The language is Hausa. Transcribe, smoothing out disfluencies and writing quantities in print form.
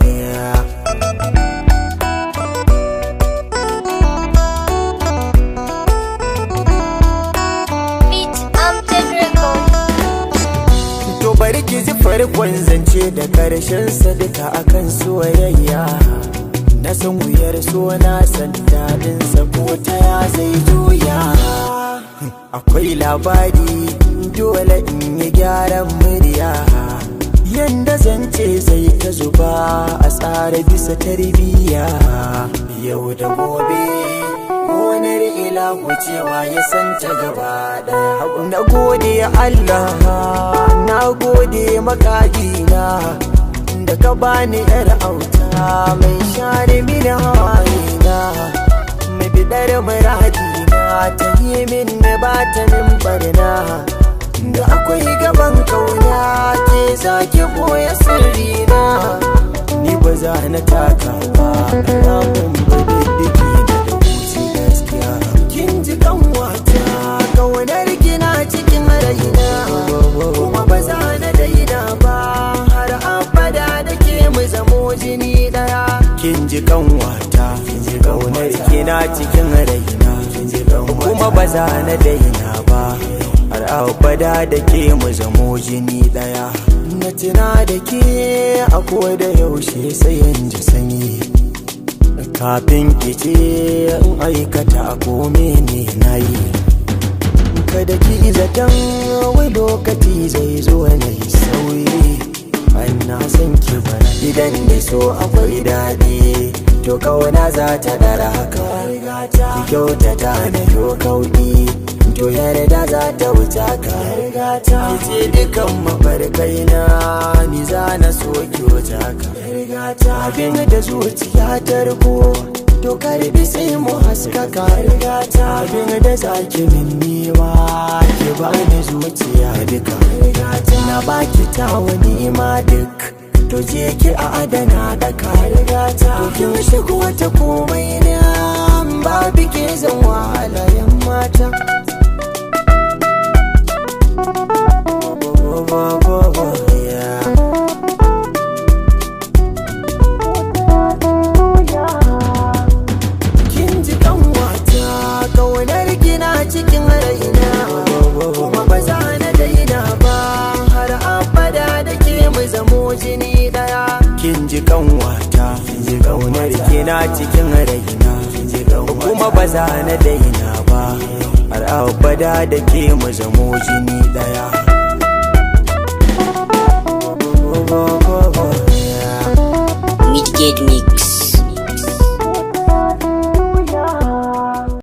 Yeah. Beat Amjad Record. To bari ki ji farkon zance da karshen sa duka akan soyayya. Na san wuyar so na san dadin sa ko ta ya zai juya. Akwai labari dole in yi gyaran murya. Yanda zance zai ta zuba a tsara bisa tarbiyya. Yau da gobe gonar ila wucewa ya santa gaba daya. Na gode Allah, na gode makagina da ka bani yar auta mai share mini hawayena, mai bidar muradina ta yi min ba ta min barna. Da akwai gaban kauna ke zaki boye sirrina, ni ba za na taka ba na kumba diddigi da wuce gaskiya. Kin ji kanwata kaunar kina cikin raina, kuma ba za na daina ba har abada da ke mu zamo jini daya. Kin ji kanwata kaunar kina cikin raina, kuma ba za na daina ba har abada da ke mu zamo jini daya. Na tuna da ke a da yaushe sai in ji sanyi, kafin ki ce in aikata ko mene na yi. Kada ki zaton wai lokaci zai zo na yi sauyi, ai na san ki bana idan da so akwai daɗi, to kauna za ta dara haka. Ki kyautata na yo kauɗi, to yarda za ta wuce ka. Ki ce dukan mafarkai na ni za na so ki wuce ka. Abin da zuciya ta riko to karbi sai mu haskaka. Abin da zaki min niwa ki bani zuciya duka. Na baki tawa ni'ima duk, to je ki a adana daka. To kin shigo ta komai na babu ke zan wahala yan mata. Yeah. Kin ji kanwata kaunar kina cikin raina, kuma ba za na daina ba har abada da ke mu zamo jini daya. Kin ji kanwata kaunar kina cikin raina, kuma ba za na daina ba har abada da ke mu zamo jini daya. Midgate Mix.